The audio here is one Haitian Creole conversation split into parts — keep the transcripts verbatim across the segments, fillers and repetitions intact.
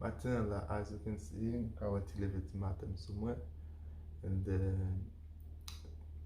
Maten an la, as you can see, m ka wè ti leve ti maten sou mwen. And then,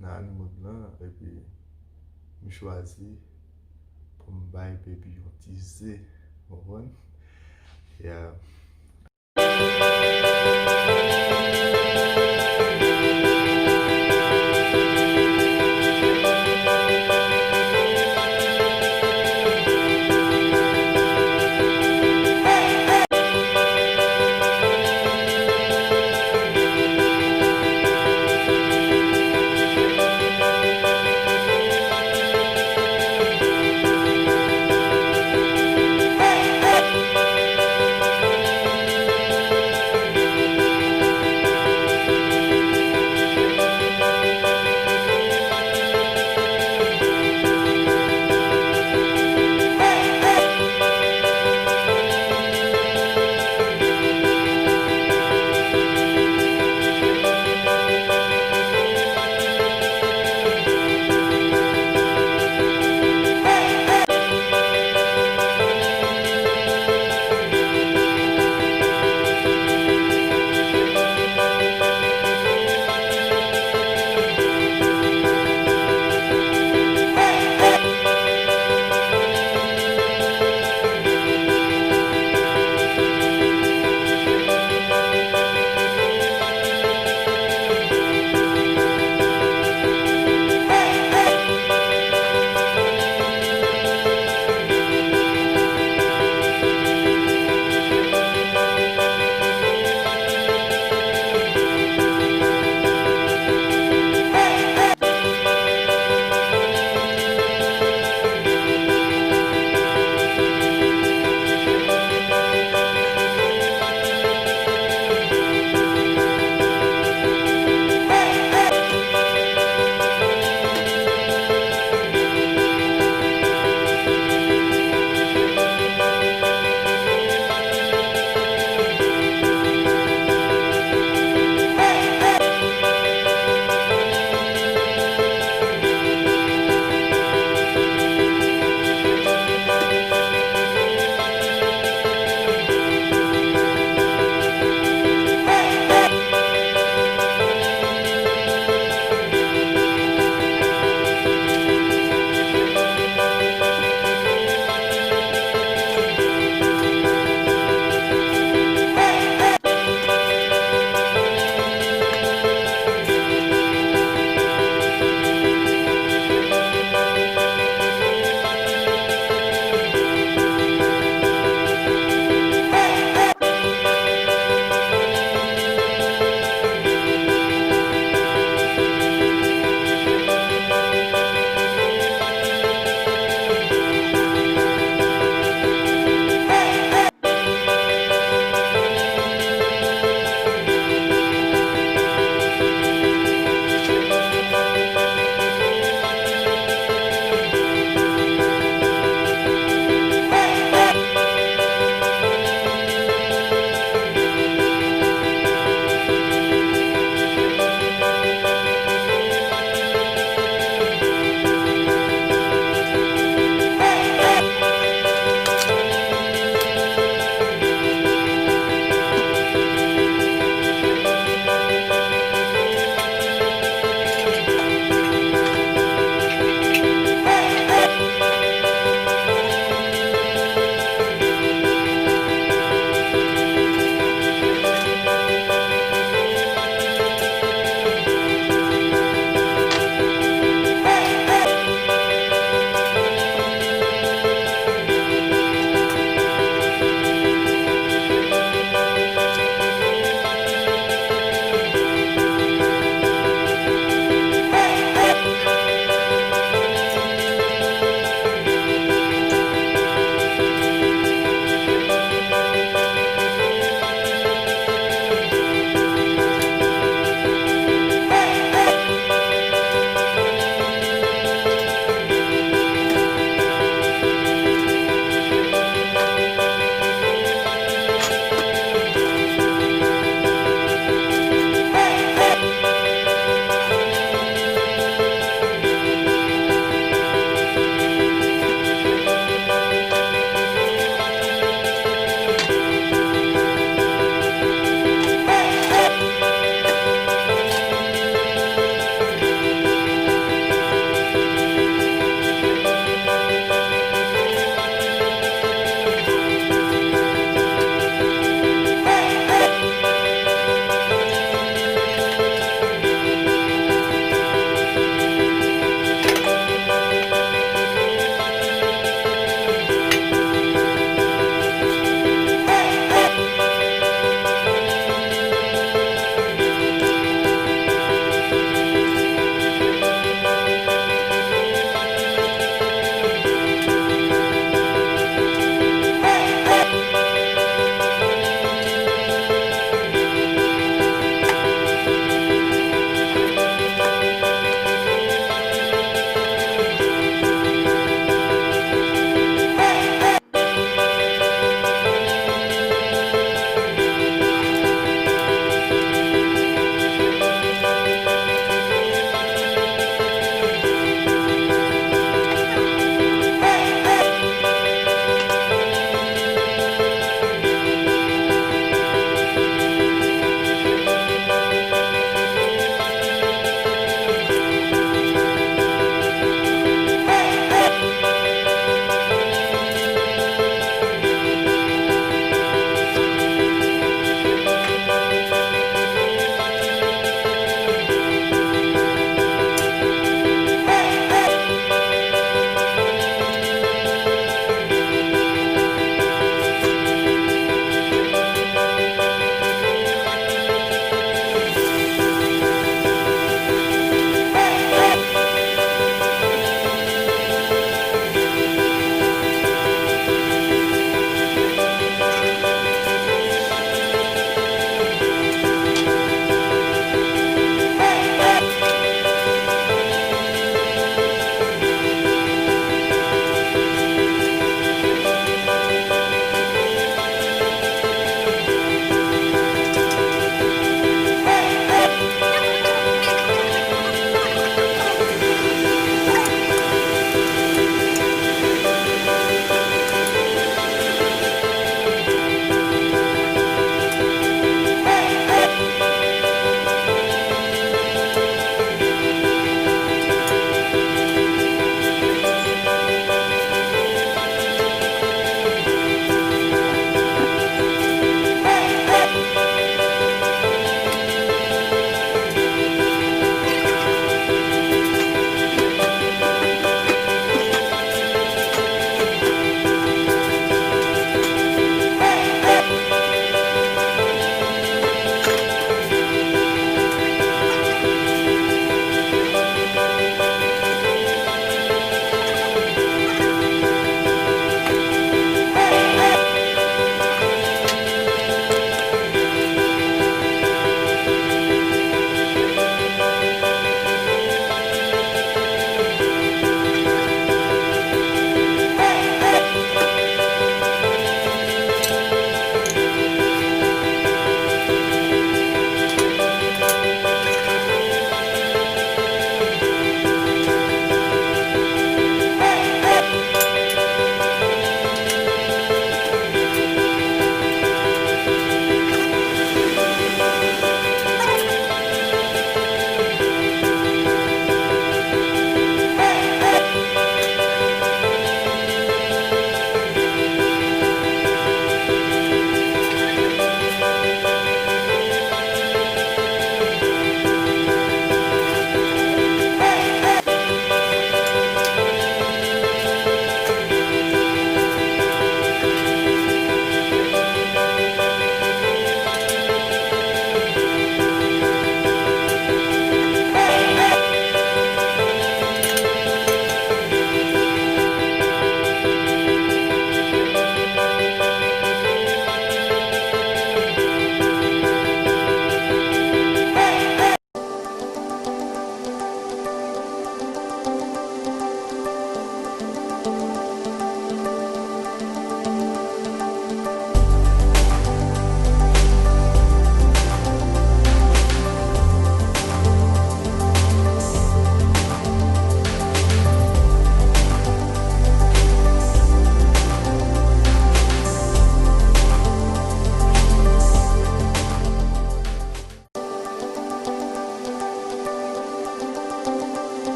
nan animal lan, epi m chwazi pou m bay baby yon ti ze, w konprann? Yeah.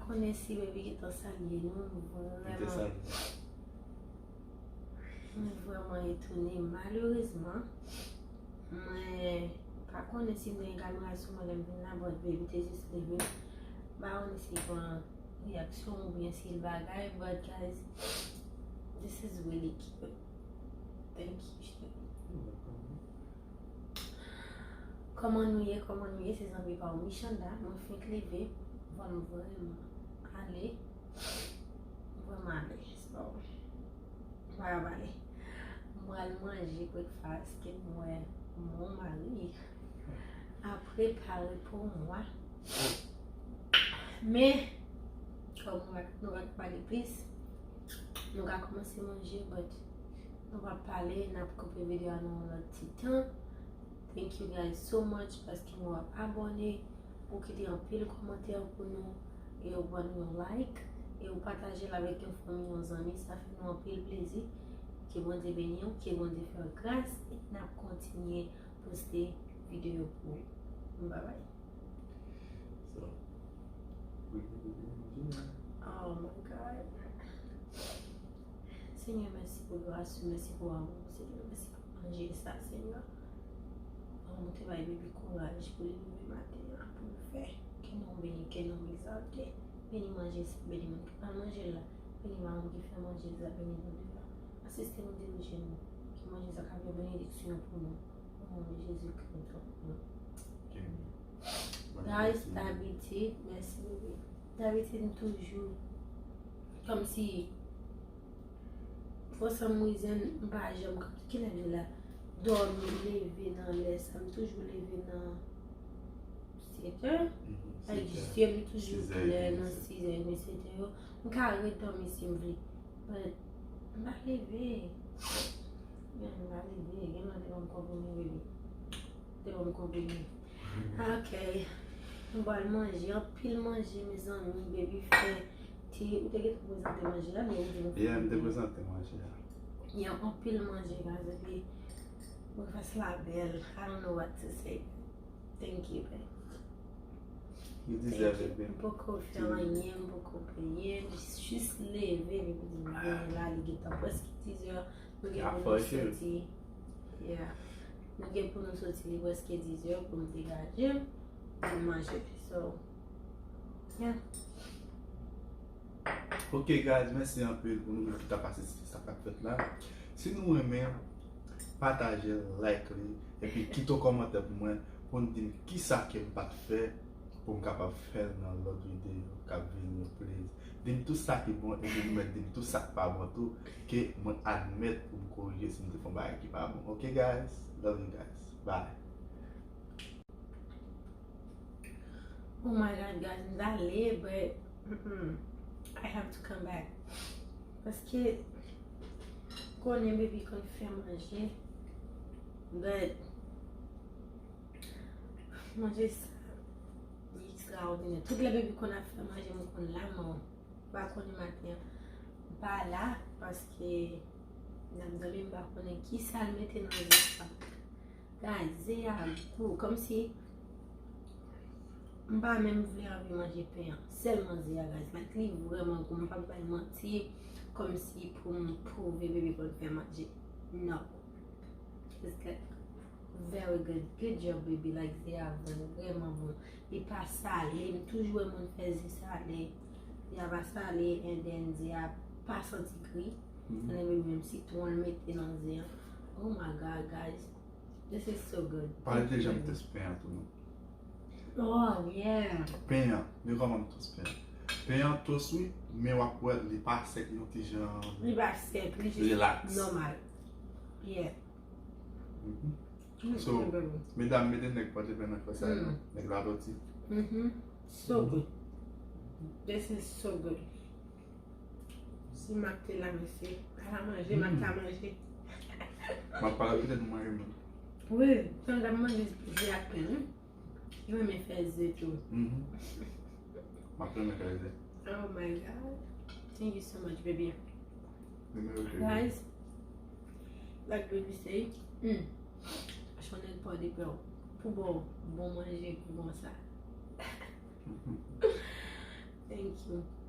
Konnen si baby gentan salye nou, m vrèman, m vrèman etone. Malerezman, mwen pa konnen si m te gen kamera sou mwen lè m vin la, but baby te jis leve. M pa konnen si l pran reaksyon oubyen si l bagay, but guys, this is really cute. Thank you, chérie. Kòman nou ye, kòman nou ye, se zanmi pa w Michanda, mwen fenk leve, van m vrèman ale, vrèman ale, so, m pa ka pale. M pral manje breakfast ke m wè mon mari a prepare pou mwen. Men, kòm nou pa, nou pa ka pale plis, nou ka kòmanse manje, but nou p ap pale, n ap koupe videyo a nan yon lòt ti tan. Thank you guys so much paske nou ap abòne, ou kite anpil kòmantè pou nou, e ou ban nou yon like, e ou pataje l avèk yon fanmi, yon zanmi, sa fè nou anpil plezi. Ke Bondye beni w, ke Bondye fè w gras, e n ap kontinye poste videyo pou ou. Bye bye. So, we can do the manje. Oh my God. Senyè, mèsi pou gras ou, mèsi pou amou ou, Senyè, mèsi pou manje sa, Senyè. Ou te bay baby kouraj pou li leve maten an, pou l fè. Ke non w beni, ke non w egzalte. Beni manje sa, beni moun ki pral manje l la. Beni madanm ki fè manje sa, beni nou de la. Asiste nou, dirije nou. Ke manje sa ka vin benediksyon pou nou. O non de Jezi Kris, nou. Amen. Guys, dabitid, mèsi bebe. Dabitid, m toujou kòmsi, for some reason, m pa janm, kilè nou la? Dòmi, leve nan lè sa, m toujou leve nan sèt è. Like, je m toujou klè nan sis è, sèt è yo. M ka ret dòmi si m vle. But, m pa leve. Men, m pa leve. Gen lè te ban m konprime, bebe. Te ban m konprime. Ok. Nou pral manje, anpil manje, mezanmi. Baby fè ti, ou te gentan prezante manje a, men ou di nou fè. Yeah, m te prezante manje a. Yeah, anpil manje, guys, epi breakfast la bèl. I don't know what to say. Thank you, babe. You deserve it, babe. M poko fè anyen, m poko benyen, m jis leve, epi m vini la, li gentan prèske diz è. Nou gen pou nou soti. Yeah. Nou gen pou nou soti, li prèske diz è pou nou degaje, pou nou manje. So, yeah. Ok, guys, mèsi anpil pou nou ki t ap asiste sa k ap fèt la. Si nou renmen, pataje l, like li, epi kite yon kòmantè pou mwen, pou n di m kisa ke m pa t fè, pou m kapab fè l nan lòt videyo k ap vini yo, please. Di m tout sa ki bon, epi m mèt di m tout sa k pa bon tou, ke mwen admèt pou m korije si m te fè yon bagay ki pa bon. Ok, guys? Love you guys. Bye. Oh my God, guys, m t ale, but, mm-mm, I have to come back. Paske, konnen baby konn fè manje, but, manje sa, li ekstraòdinè. Tout lè baby konn ap fè manje, m konn la, men m pa konnen maten an. M pa la, paske, n ap dòmi, m pa konnen kisa l mete nan zis la. Guys, ze a gou, kòmsi m pa menm vle anvi manje pen an. Sèlman ze a, guys. Like, li vrèman gou, m p ap bay manti, kòmsi pou m pwouve bebe konn fè manje. No. It's good. Very good. Good job, baby. Like, ze a vrèman bon. Li pa sale. M toujou wè moun fè ze sale. Ze a pa sale, and then ze a pa santi kri. And then, menm sitwon l mete nan ze a. Oh my God, guys. This is so good. Pale de jan m toast pen an tou, non. Oh, yeah. Pen an, men kòman m toast pen an? Pen an toast, wi, men w ap wè li pa sèk, yon ti jan. Li pa sèk, li jis relax. Nòmal. Yeah. So, medam, mete nèg pòte pen nan fè sa, non? Nèg la pòte. So good. This is so good. Si Mak te la, mesye, pa la manje, Mak ta manje. Mak pa la, petèt nou manje menm. Wi, tan m t ap manje ze ak pen, wi. Li renmen fè ze tou. Mak renmen fè ze. Oh my God. Thank you so much, baby. Guys, like baby say, hmm. Chonèl pa de pè pou bon, bon manje, pou bon sa. Thank you.